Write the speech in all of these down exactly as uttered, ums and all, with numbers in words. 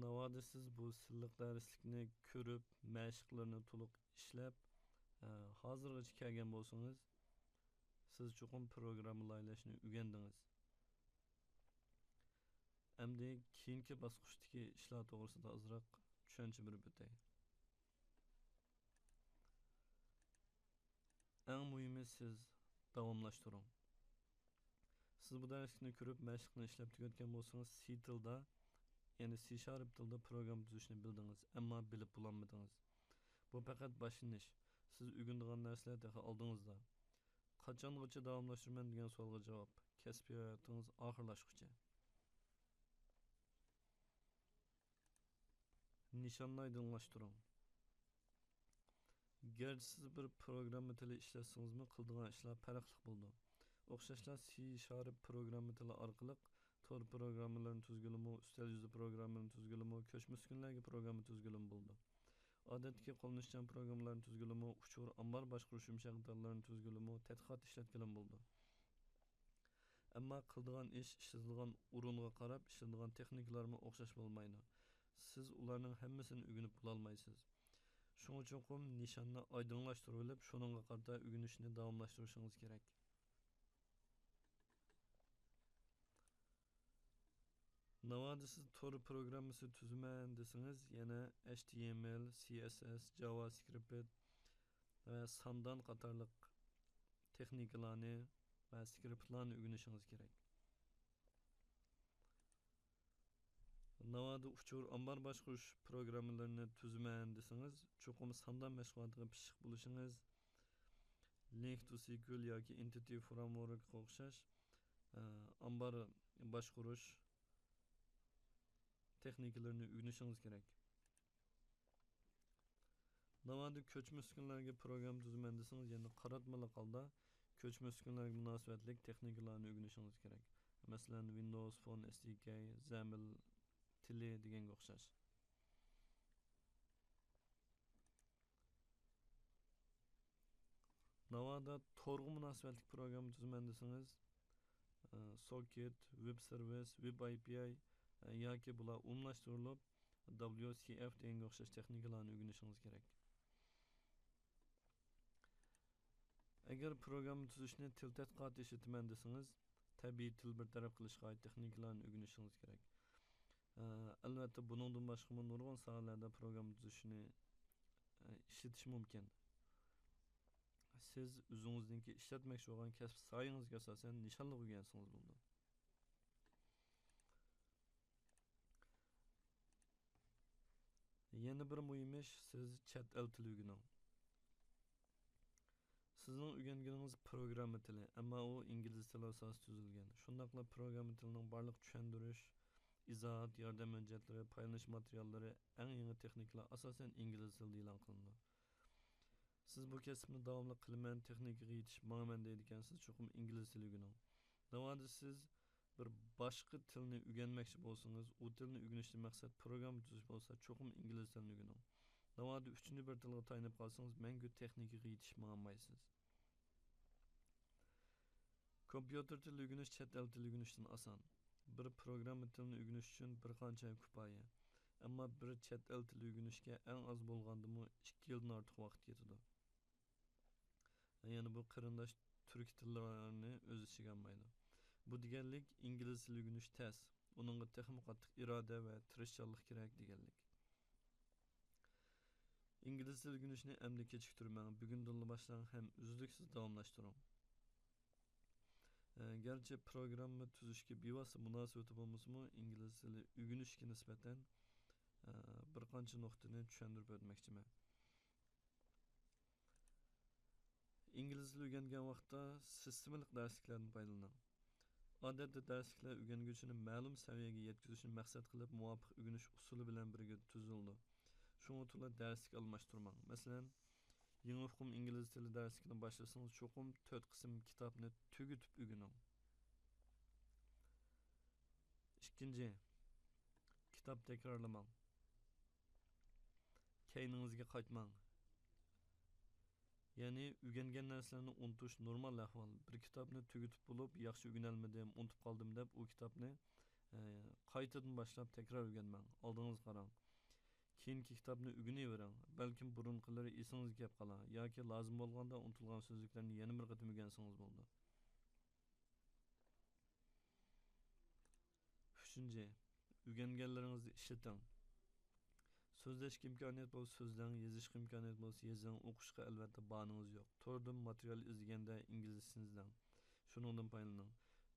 ناۋادا سىز بۇ سىلىق دەرسلىكنى كۆرۈپ، مەشىقلىرىنى تولۇق ئىشلەپ، ئە، ھازىرغىچە كەلگەن بولسىڭىز، سىز چوقۇم پروگرامما لايىھەلەشنى ئۆگەندىڭىز. ئەمدى كېيىنكى باسقۇچتىكى ئىشلار توغرىسىدا ئازراق چۈشەنچە بېرىپ ئۆتەي. ئەڭ مۇھىمى، سىز داۋاملاشتۇرۇڭ. سىز بۇ دەرسلىكنى كۆرۈپ، مەشىقنى ئىشلەپ تۈگەتكەن بولسىڭىز، سى تىلدا، يەنى سى شارپ تىلدا پروگرامما تۈزۈشنى بىلدىڭىز، ئەمما بىلىپ بولالمىدىڭىز. بۇ پەقەت باشلىنىش. سىز ئۆگىنىدىغان نەرسىلەر تېخى ئالدىڭىزدا. قاچانغىچە داۋاملاشتۇرىمەن دېگەن سوئالغا جاۋاب، كەسپىي ھاياتىڭىز ئاخىرلاشقۇچە. نىشاننى ئايدىڭلاشتۇرۇڭ. گەرچە سىز بىر پروگرامما تىلى ئىشلەتسىڭىزمۇ، قىلىدىغان ئىشلار پەرقلىق بولىدۇ. ئوخشاشلا سى شارپ پروگرامما تىلى ئارقىلىق تور پروگراممىلىرىنى تۈزگىلىمۇ، ئۈستەل يۈزى پروگراممىلىرىنى تۈزگىلىمۇ، كۆچمە ئۈسكۈنىلەرگە پروگرامما تۈزگىلىمۇ بولىدۇ. ئادەتتىكى قوللىنىشچان پروگراممىلارنى تۈزگىلىمۇ، ئۇچۇر ئامبار باشقۇرۇش يۇمشاق دېتاللىرىنى تۈزگىلىمۇ، تەتقىقات ئىشلەتكىلىمۇ بولىدۇ. ئەمما قىلىدىغان ئىش، ئىشلىتىدىغان ئورۇنغا قاراپ ئىشلىتىدىغان تېخنىكىلارمۇ ئوخشاش بولمايدۇ. سىز ئۇلارنىڭ ھەممىسىنى ئۆگىنىپ بولالمايسىز. شۇڭا چوقۇم نىشاننى ئايدىڭلاشتۇرۇۋېلىپ، شۇنىڭغا قارىتا ئۆگىنىشنى داۋاملاشتۇرۇشىڭىز كېرەك. ناۋادا سىز تور پروگراممىسى تۈزىمەن دېسىڭىز، يەنە ئەچ تى ئېم ئېل، سى ئېس ئېس، جاۋا سكرىپت ۋە ساندان قاتارلىق تېخنىكىلارنى ۋە سكرىپتلارنى ئۆگىنىشىڭىز كېرەك. ناۋادا ئۇچۇر ئامبار باشقۇرۇش پروگراممىلىرىنى تۈزىمەن دېسىڭىز، چوقۇم ساندان مەشغۇلاتىغا پىششىق بولۇشىڭىز، لىنك تو سىكۇئېل ياكى ئېنتىتى فرېمۋوركقا ئوخشاش، ئە، ئامبار باشقۇرۇش تېخنىكىلىرىنى ئۆگىنىشىڭىز كېرەك. ناۋادا كۆچمە ئۈسكۈنىلەرگە پروگرامما تۈزىمەن دېسىڭىز، يەنە قاراتمىلىق ھالدا كۆچمە ئۈسكۈنىلەرگە مۇناسىۋەتلىك تېخنىكىلارنى ئۆگىنىشىڭىز كېرەك. مەسىلەن، ۋىندوۋس فون ئېس دى كەي، زەمىل تىلى دېگەنگە ئوخشاش. ناۋادا تورغا مۇناسىۋەتلىك پروگرامما تۈزىمەن دېسىڭىز، ئە، سوكېت، ۋېب سېرۋىس، ۋېب ئاي پى ئاي، ئە، ياكى بۇلار ئومۇملاشتۇرۇلۇپ، دابليۇ سى ئېف دېگەنگە ئوخشاش تېخنىكىلارنى ئۆگىنىشىڭىز كېرەك. ئەگەر پروگرامما تۈزۈشنى تىل تەتقىقاتى ئىشلىتىمەن دېسىڭىز، تەبىئىي تىل بىر تەرەپ قىلىشقا ئائىت تېخنىكىلارنى ئۆگىنىشىڭىز كېرەك. ئە، ئەلۋەتتە، بۇنىڭدىن باشقىمۇ نۇرغۇن ساھەلەردە پروگرامما تۈزۈشنى، ئە، ئىشلىتىش مۇمكىن. سىز ئۆزىڭىزنىڭكى ئىشلەتمەكچى بولغان كەسىپ ساھەڭىزگە ئاساسەن نىشانلىق ئۆگەنسىڭىز بولىدۇ. يەنە بىر مۇھىم ئىش، سىز چەت ئەل تىلى ئۆگىنىڭ. سىزنىڭ ئۆگەنگىنىڭىز پروگرامما تىلى، ئەمما ئۇ ئىنگلىز تىلى ئاساسىدا تۈزۈلگەن. شۇنداقلا پروگرامما تىلىنىڭ بارلىق چۈشەندۈرۈش، ئىزاھات، ياردەم ھۆججەتلىرى، پايدىلىنىش ماتېرىياللىرى، ئەڭ يېڭى تېخنىكىلار ئاساسەن ئىنگلىز تىلىدا ئېلان قىلىنىدۇ. سىز بۇ كەسىپنى داۋاملىق قىلىمەن، تېخنىكىغا يېتىشىپ ماڭىمەن دەيدىكەنسىز، چوقۇم ئىنگلىز تىلى ئۆگىنىڭ. ناۋادا سىز بىر باشقا تىلنى ئۆگەنمەكچى بولسىڭىز، ئۇ تىلنى ئۆگىنىشتىن مەقسەت پروگرامما تۈزۈش بولسا، چوقۇم ئىنگلىز تىلىنى ئۆگىنىڭ. ناۋادا ئۈچىنچى بىر تىلغا تايىنىپ قالسىڭىز، مەڭگۈ تېخنىكىغا يېتىشىپ ماڭالمايسىز. كومپيۇتېر تىلى ئۆگىنىش چەت ئەل تىلى ئۆگىنىشتىن ئاسان. بىر پروگرامما تىلىنى ئۆگىنىش ئۈچۈن بىر قانچە ئاي كۇپايە. ئەمما بىر چەت ئەل تىلى ئۆگىنىشكە ئەڭ ئاز بولغاندىمۇ ئىككى يىلدىن ئارتۇق ۋاقىت كېتىدۇ. يەنى بۇ قېرىنداش تۈركىي تىللارنى ئۆز ئىچىگە ئالمايدۇ. بۇ دېگەنلىك ئىنگلىز تىلى ئۆگىنىش تەس. ئۇنىڭغا تېخىمۇ قاتتىق ئىرادە ۋە تىرىشچانلىق كېرەك دېگەنلىك. ئىنگلىز تىلى ئۆگىنىشنى ئەمدى كېچىكتۈرمەڭ، بۈگۈندىنلا باشلاڭ ھەم ئۈزلۈكسىز داۋاملاشتۇرۇڭ. ئە، گەرچە پروگرامما تۈزۈشكە بىۋاسىتە مۇناسىۋىتى بولمىسىمۇ، ئىنگلىز تىلى ئۆگىنىشكە نىسبەتەن، ئە، بىر قانچە نۇقتىنى چۈشەندۈرۈپ ئۆتمەكچىمەن. ئىنگلىز تىلى ئۆگەنگەن ۋاقىتتا سىستېمىلىق دەرسلىكلەردىن پايدىلىنىڭ. ئادەتتە دەرسلىكلەر ئۆگەنگۈچىنى مەلۇم سەۋىيەگە يەتكۈزۈشنى مەقسەت قىلىپ، مۇۋاپىق ئۆگىنىش ئۇسۇلى بىلەن بىرگە تۈزۈلىدۇ. شۇڭا تولا دەرسلىك ئالماشتۇرماڭ. مەسىلەن، يېڭى ئۇقۇم ئىنگلىز تىلى دەرسلىكىنى باشلىسىڭىز، چوقۇم تۆت قىسىم كىتابنى تۈگىتىپ ئۆگىنىڭ. ئىككىنچى، كىتاب تەكرارلىماڭ. كەينىڭىزگە قايتماڭ. يەنى ئۆگەنگەن نەرسىلەرنى ئۇنتۇش نورمال ئەھۋال. بىر كىتابنى تۈگىتىپ بولۇپ، ياخشى ئۆگىنەلمىدىم، ئۇنتۇپ قالدىم دەپ، ئۇ كىتابنى، ئە، قايتىدىن باشلاپ تەكرار ئۆگەنمەڭ. ئالدىڭىزغا قاراڭ. كېيىنكى كىتابنى ئۆگىنىۋېرىڭ. بەلكىم بۇرۇنقىلىرى ئېسىڭىزگە كەپ قالار ياكى لازىم بولغاندا ئۇنتۇلغان سۆزلۈكلەرنى يەنە بىر قېتىم ئۆگەنسىڭىز بولىدۇ. ئۈچىنچى، ئۆگەنگەنلىرىڭىزنى ئىشلىتىڭ. سۆزلەشكە ئىمكانىيەت بولسا سۆزلەڭ، يېزىشقا ئىمكانىيەت بولسا يېزىڭ، ئوقۇشقا ئەلۋەتتە بانىڭىز يوق. توردىن ماتېرىيال ئىزدىگەندە ئىنگلىزچىنى ئىزدەڭ. شۇنىڭدىن پايدىلىنىڭ.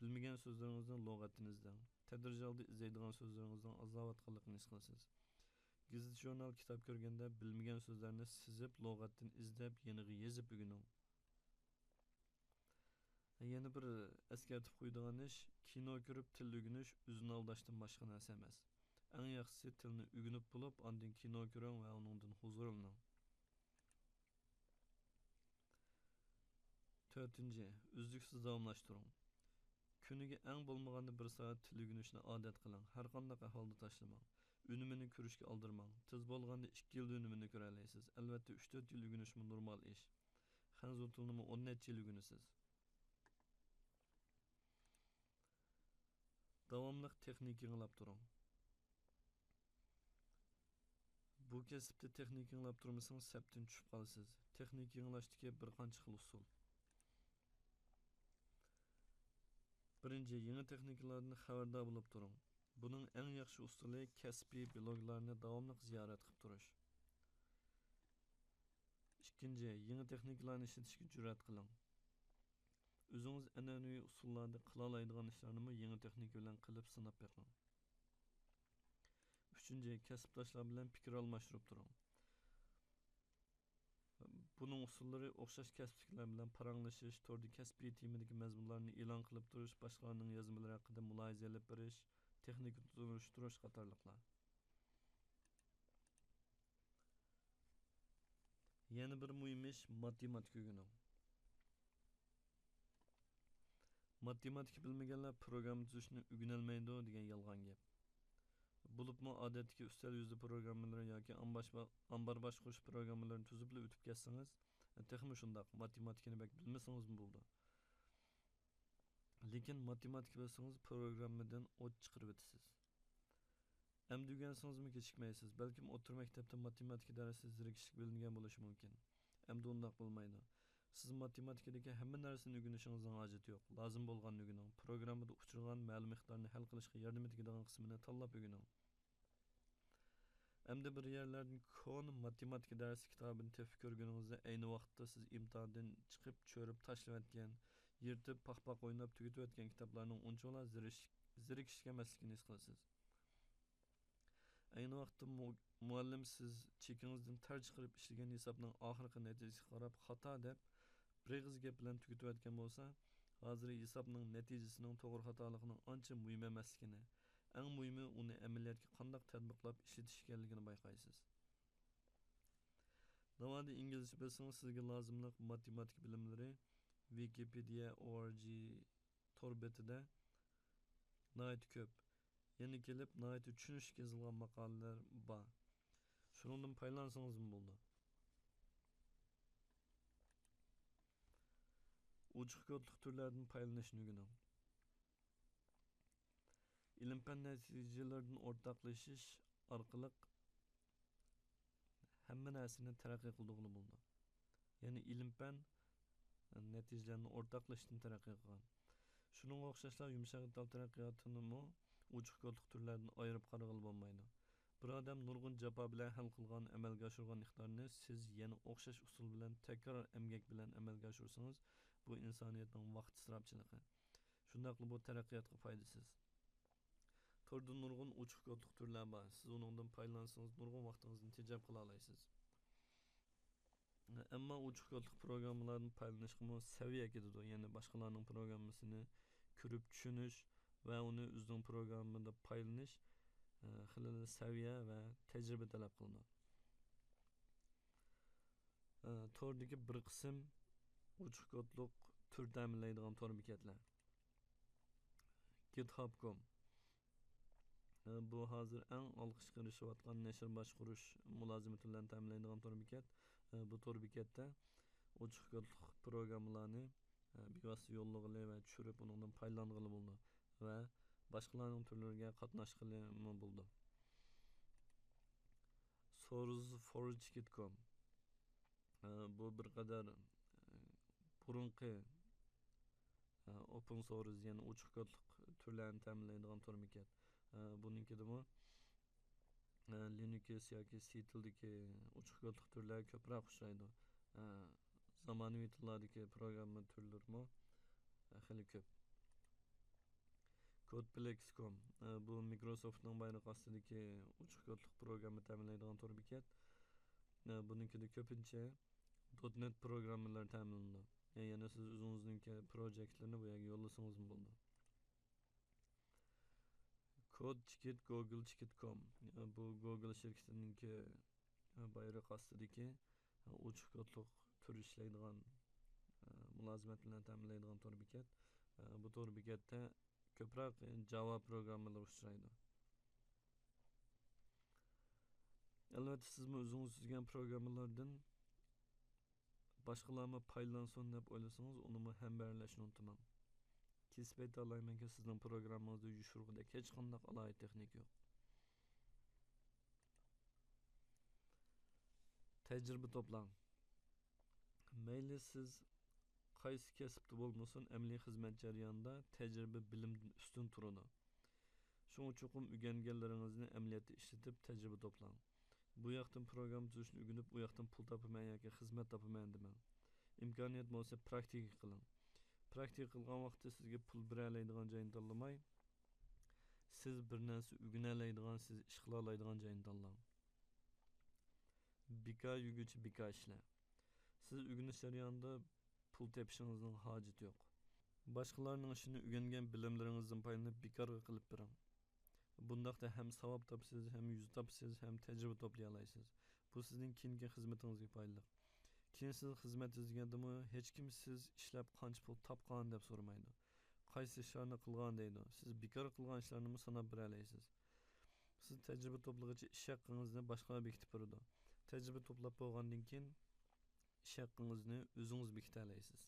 بىلمىگەن سۆزلىرىڭىزنى لۇغەتتىن ئىزدەڭ. تەدرىجىي ھالدا ئىزدەيدىغان سۆزلىرىڭىزنىڭ ئازلاۋاتقانلىقىنى ھېس قىلىسىز. گېزىت، ژۇرنال، كىتاب كۆرگەندە بىلمىگەن سۆزلەرنى سىزىپ، لۇغەتتىن ئىزدەپ، يېنىغا يېزىپ ئۆگىنىڭ. يەنە بىر ئەسكەرتىپ قويىدىغان ئىش، كىنو كۆرۈپ تىل ئۆگىنىش ئۆزىنى ئالداشتىن باشقا نەرسە ئەمەس. ئەڭ ياخشىسى تىلنى ئۆگىنىپ بولۇپ، ئاندىن كىنو كۆرۈڭ ۋە ئۇنىڭدىن ھۇزۇرلىنىڭ. تۆتىنچى، ئۈزلۈكسىز داۋاملاشتۇرۇڭ. كۈنىگە ئەڭ بولمىغاندا بىر سائەت تىل ئۆگىنىشنى ئادەت قىلىڭ. ھەرقانداق ئەھۋالدا تاشلىماڭ. ئۈنۈمىنى كۆرۈشكە ئالدىرىماڭ. تېز بولغاندا ئىككى يىلدا ئۈنۈمىنى كۆرەلەيسىز. ئەلۋەتتە، ئۈچ تۆت يىل ئۆگىنىشمۇ نورمال ئىش. خەنزۇ تىلىنىمۇ ئون نەچچە يىل ئۆگىنىسىز. داۋاملىق تېخنىكا يېڭىلاپ تۇرۇڭ. بۇ كەسىپتە تېخنىكا يېڭىلاپ تۇرمىسىڭىز، سەپتىن چۈشۈپ قالىسىز. تېخنىكا يېڭىلاشتىكى بىر قانچە خىل ئۇسۇل. بىرىنچى، يېڭى تېخنىكىلاردىن خەۋەردار بولۇپ تۇرۇڭ. بۇنىڭ ئەڭ ياخشى ئۇسۇلى كەسپىي بىلوگلارنى داۋاملىق زىيارەت قىلىپ تۇرۇش. ئىككىنچى، يېڭى تېخنىكىلارنى ئىشلىتىشكە جۈرئەت قىلىڭ. ئۆزىڭىز ئەنئەنىۋى ئۇسۇللاردا قىلالايدىغان ئىشلارنىمۇ يېڭى تېخنىكا بىلەن قىلىپ سىناپ بېقىڭ. ئۈچىنچى، كەسىپداشلار بىلەن پىكىر ئالماشتۇرۇپ تۇرۇڭ. بۇنىڭ ئۇسۇللىرى ئوخشاش كەسىپتىكىلەر بىلەن پاراڭلىشىش، توردا كەسپىي تېمىدىكى مەزمۇنلارنى ئېلان قىلىپ تۇرۇش، باشقىلارنىڭ يازمىلىرى ھەققىدە مۇلاھىزە ئېلىپ بېرىش، تېخنىكا تونۇشتۇرۇش قاتارلىقلار. يەنە بىر مۇھىم ئىش، ماتېماتىكا ئۆگىنىڭ. ماتېماتىكا بىلمىگەنلەر پروگرامما تۈزۈشنى ئۆگىنەلمەيدۇ دېگەن يالغان گەپ. بولۇپمۇ ئادەتتىكى ئۈستەل يۈزى پروگراممىلىرى ياكى ئامباش-، ئامبار باشقۇرۇش پروگراممىلىرىنى تۈزۈپلا ئۆتۈپ كەتسىڭىز، تېخىمۇ شۇنداق، ماتېماتىكىنى بەك بىلمىسىڭىزمۇ بولىدۇ. لېكىن ماتېماتىكا بىلسىڭىز، پروگراممىدىن ئوت چىقىرىۋېتىسىز. ئەمدى ئۆگەنسىڭىزمۇ كېچىكمەيسىز. بەلكىم ئوتتۇرا مەكتەپتە ماتېماتىكا دەرسى زېرىكىشلىك بىلىنگەن بولۇشى مۇمكىن. ئەمدى ئۇنداق بولمايدۇ. سىز ماتېماتىكىدىكى ھەممە نەرسىنى ئۆگىنىشىڭىزنىڭ ھاجىتى يوق. لازىم بولغاننى ئۆگىنىڭ. پروگراممىدا ئۇچرىغان مەلۇم مىقدارنى ھەل قىلىشقا ياردىمى تېگىدىغان قىسمىنى تاللاپ ئۆگىنىڭ. ئەمدى بىر يەرلەردىن كونا ماتېماتىكا دەرسى كىتابىنى تېپىپ كۆرگىنىڭىزدە، ئەينى ۋاقىتتا سىز ئىمتىھاندىن چىقىپ، چۆرۈپ تاشلىۋەتكەن، يىرتىپ، پاق-پاق ئويناپ تۈگىتىۋەتكەن كىتابلارنىڭ ئۇنچىۋالا زېرىش-، زېرىكىشكەن ئەمەسلىكىنى ھېس قىلىسىز. ئەينى ۋاقىتتا مۇ-، مۇئەللىم سىز چېكىڭىزدىن تەر چىقىرىپ ئىشلىگەن ھېسابنىڭ ئاخىرقى نەتىجىسىگە قاراپ خاتا دەپ، بىر ئېغىز گەپ بىلەن تۈگىتىۋەتكەن بولسا، ھازىر ھېسابنىڭ نەتىجىسىنىڭ توغرا خاتالىقىنىڭ ئانچە مۇھىم ئەمەسلىكىنى، ئەڭ مۇھىمى ئۇنى ئەمەلىيەتكە قانداق تەتبىقلاپ ئىشلىتىش ئىكەنلىكىنى بايقايسىز. ناۋادا ئىنگلىزچە بىلسىڭىز، سىزگە لازىملىق ماتېماتىكا بىلىملىرى ۋىكىپېدىيە ئو ئار جى تور بېتىدە ناھايىتى كۆپ، يەنە كېلىپ ناھايىتى چۈشىنىشلىك يېزىلغان ماقالىلەر بار. شۇنىڭدىن پايدىلانسىڭىزمۇ بولىدۇ. ئوچۇق كودلۇق تۈرلەردىن پايدىلىنىشنى ئۆگىنىڭ. ئىلىم-پەن نەتىجىلىرىدىن ئورتاقلىشىش ئارقىلىق ھەممە نەرسىنى تەرەققىي قىلدۇرغىلى بولىدۇ. يەنى ئىلىم-پەن نەتىجىلەرنى ئورتاقلىشىشتىن تەرەققىي قىلغان. شۇنىڭغا ئوخشاشلا يۇمشاق دېتال تەرەققىياتىنىمۇ ئوچۇق كودلۇق تۈرلەردىن ئايرىپ قارىغىلى بولمايدۇ. بىر ئادەم نۇرغۇن جاپا بىلەن ھەل قىلغان، ئەمەلگە ئاشۇرغان ئىقتىدارنى سىز يەنە ئوخشاش ئۇسۇل بىلەن تەكرار ئەمگەك بىلەن ئەمەلگە ئاشۇرسىڭىز، بۇ ئىنسانىيەتنىڭ ۋاقىت ئىسراپچىلىقى. شۇنداقلا بۇ تەرەققىياتقا پايدىسىز. توردا نۇرغۇن ئوچۇق كودلۇق تۈرلەر بار. سىز ئۇنىڭدىن پايدىلانسىڭىز، نۇرغۇن ۋاقتىڭىزنى تېجەپ قىلالايسىز. ئەمما ئوچۇق كودلۇق پروگراممىلاردىن پايدىلىنىشقىمۇ سەۋىيە كېتىدۇ. يەنى باشقىلارنىڭ پروگراممىسىنى كۆرۈپ چۈشىنىش ۋە ئۇنى ئۆزىنىڭ پروگراممىدا پايدىلىنىش، ئە، خېلى سەۋىيە ۋە تەجرىبە تەلەپ قىلىدۇ. ئە، توردىكى بىر قىسىم ئوچۇق كودلۇق تۈر تەمىنلەيدىغان تور بېكەتلەر. گىتھاب كوم. ئە، بۇ ھازىر ئەڭ ئالقىشقا ئېرىشىۋاتقان نەشر باشقۇرۇش مۇلازىمىتى بىلەن تەمىنلەيدىغان تور بېكەت. ئە، بۇ تور بېكەتتە ئوچۇق كودلۇق پروگراممىلارنى، ئە، بىۋاسىتە يوللىغىلى ۋە چۈشۈرۈپ، ئۇنىڭدىن پايدىلانغىلى بولىدۇ. ۋە باشقىلارنىڭ تۈرلىرىگە قاتناشقىلىمۇ بولىدۇ. سورس فور چىكىت كوم. بۇ بىر قەدەر بۇرۇنقى ئوپېن سورس، يەنى ئوچۇق كودلۇق تۈرلەرنى تەمىنلەيدىغان تور بېكەت. بۇنىڭكىدىمۇ لىنۇكس ياكى سى تىلدىكى ئوچۇق كودلۇق تۈرلەر كۆپرەك ئۇچرايدۇ. زامانىۋى تىللاردىكى پروگرامما تۈرلىرىمۇ خېلى كۆپ. كودپلېكس كوم، بۇ مىكروسوفتنىڭ بايرىقى ئاستىدىكى ئوچۇق كودلۇق پروگرامما تەمىنلەيدىغان تور بېكەت. بۇنىڭكىدە كۆپىنچە دوت نېت پروگراممىلىرى تەمىنلىنىدۇ. يەنى سىز ئۆزىڭىزنىڭكى پروجېكتلىرىنى بۇ يەرگە يوللىسىڭىزمۇ بولىدۇ. كود چىكىت، گوگل چىكىت كوم. بۇ گوگل شىركىتىنىڭكى بايرىقى ئاستىدىكى ئوچۇق كودلۇق تۈر ئىشلەيدىغان، مۇلازىمەت بىلەن تەمىنلەيدىغان تور بېكەت. بۇ تور بېكەتتە كۆپرەك جاۋا پروگراممىلىرى ئۇچرايدۇ. ئەلۋەتتە، سىزمۇ ئۆزىڭىز تۈزگەن پروگراممىلاردىن باشقىلارمۇ پايدىلانسۇن دەپ ئويلىسىڭىز، ئۇنىمۇ ھەمبەرلەشنى ئۇنتۇماڭ. كېسىپ ئېيتالايمەنكى، سىزنىڭ پروگراممىڭىزدا يوشۇرغۇدەك ھېچقانداق ئالاھىدە تېخنىكا يوق. تەجرىبە توپلاڭ. مەيلى سىز قايسى كەسىپتە بولمىسۇن، ئەمەلىي خىزمەت جەريانىدا تەجرىبە بىلىمدىن ئۈستۈن تۇرىدۇ. شۇڭا چوقۇم ئۆگەنگەنلىرىڭىزنى ئەمەلىيەتتە ئىشلىتىپ، تەجرىبە توپلاڭ. بۇ ياقتىن پروگرامما تۈزۈشنى ئۆگىنىپ، ئۇ ياقتىن پۇل تاپىمەن ياكى خىزمەت تاپىمەن دېمەڭ. ئىمكانىيەت بولسا پراكتىكا قىلىڭ. پراكتىكا قىلغان ۋاقىتتا سىزگە پۇل بېرەلەيدىغان جاينى تاللىماي، سىز بىر نەرسە ئۆگىنەلەيدىغان، سىز ئىش قىلالايدىغان جاينى تاللاڭ. بىكار يۈرگۈچە بىكار ئىشلە. سىز ئۆگىنىش جەريانىدا پۇل تېپىشىڭىزنىڭ ھاجىتى يوق. باشقىلارنىڭ ئىشىنى ئۆگەنگەن بىلىملىرىڭىزدىن پايدىلىنىپ بىكارغا قىلىپ بېرىڭ. بۇنداقتا ھەم ساۋاب تاپىسىز، ھەم يۈز تاپىسىز، ھەم تەجرىبە توپلىيالايسىز. بۇ سىزنىڭ كېيىنكى خىزمىتىڭىزگە پايدىلىق. كېيىن سىز خىزمەت ئىزدىگەندىمۇ ھېچكىم سىز ئىشلەپ قانچە پۇل تاپقان دەپ سورىمايدۇ. قايسى ئىشلارنى قىلغان دەيدۇ. سىز بىكار قىلغان ئىشلارنىمۇ ساناپ بېرەلەيسىز. سىز تەجرىبە توپلىغۇچە ئىش ھەققىڭىزنى باشقىلار بېكىتىپ بېرىدۇ. تەجرىبە توپلاپ بولغاندىن كېيىن ئىش ھەققىڭىزنى ئۆزىڭىز بېكىتەلەيسىز.